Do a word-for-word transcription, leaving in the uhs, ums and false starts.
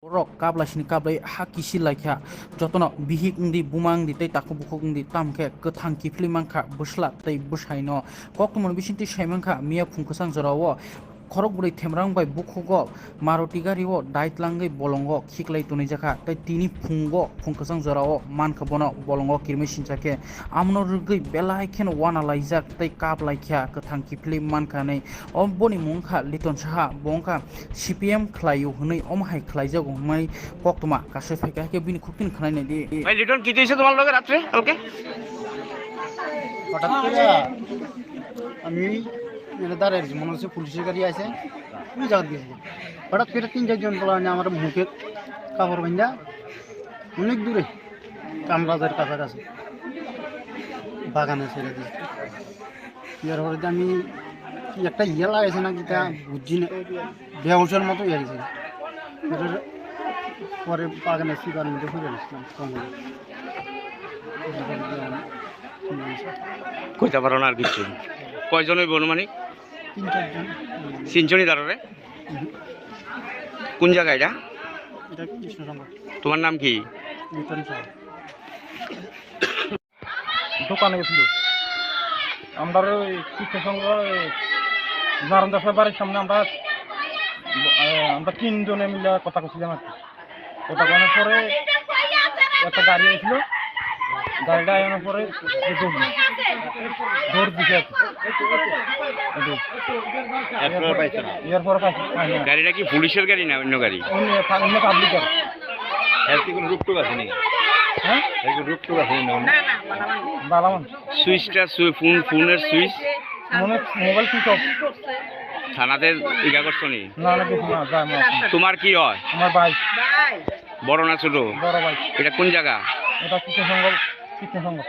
Rok kaplai sini kaplai ha kisi laikha, jotono bihik wngdi, buma wngdi tei takhuk bukhuk wngdi, tamo khe kwthang kiphilwi mankha bwsla tei bwsaino. Koktwmani bisingtwi saimankha, miya phung kwchang jorao khorokbrwi themrang bai bukhugo Maruti gario daitlangwi bolongo khiklai tonijakha tei tini phungo phung kwchang jorao mankha bono bolongo kirmai sinjakhe. Amono rwgwi belai kheno uanalaijak tei kaplaikha, kwthang kiphilwi mankha hinwi. O boni mung wngkha Liton Saha, bo wngkha C P M khlaio hwnwi omo hai khlaijago hwnwi koktwma kasui phaikha, haikhe bini khukchini khwnai naidi. ভাই লিটন, কি হয়েছে তোমার লগে রাত্রে কালকে? হঠাৎ করে আমি এখানে দাঁড়ায় আছি, মনে হচ্ছে পুলিশের গাড়ি আছে, ওই জায়গায় গেছি। হঠাৎ করে তিন চারজন বলা হয় আমার মুখে কাপড় বান্ধা অনেক দূরে কামরাজের কাছাকাছি বাগানে ছেড়ে দিয়েছে। এর পরে যে আমি কি একটা ইয়ে লাগাইছে না, কিতা বুঝছি না, বেহুশের মতো হয়ে গেছে। এটার পরে বাগানে শিকার মধ্যে ফিরে আসলাম সঙ্গে। কইতে পারো না আর কিছু? কয়জন হইব অনুমানিক? তিন চারজন। তিনজনই দাঁড়ারে? হুম। কোন জায়গা এটা? এটা কৃষ্ণনগর। তোমার নাম কি? লিটন সাহা। দোকানে গেছিল। আমরা ওই কৃষ্ণনগর, ওই নারায়ণ দাসের বাড়ির সামনে আমরা, আহ, আমরা তিনজনে মিলে কথা করছিলাম আর কি। কথা বলার পরে একটা গাড়ি এসেছিল, গাড়িটা আনার পরে দৌড় দিছে। দৌড় দিছে আর কি। এই যে। এরপরে পাইছে না? এরপরে পাইছে, পাইছে না। গাড়িটা কি পুলিশের গাড়ি না অন্য গাড়ি? অন্য, অন্য পাবলিক গাড়ি। এর কি কোনো রুকটুক আছে নাকি? হ্যাঁ? এর কি রুকটুক আছে নাকি? বালামান। সুইচটা সু-, ফোন, ফোনের সুইচ? মনে, মোবাইল সুইচ অফ। থানাতে ইয়া করছো নি? না, না, কিছু না, যাই না। তোমার কি হয়? আমার ভাই। বড় না ছোট? বড় ভাই। এটা কোন জায়গা? এটা কৃষ্ণনগর, কৃষ্ণনগর।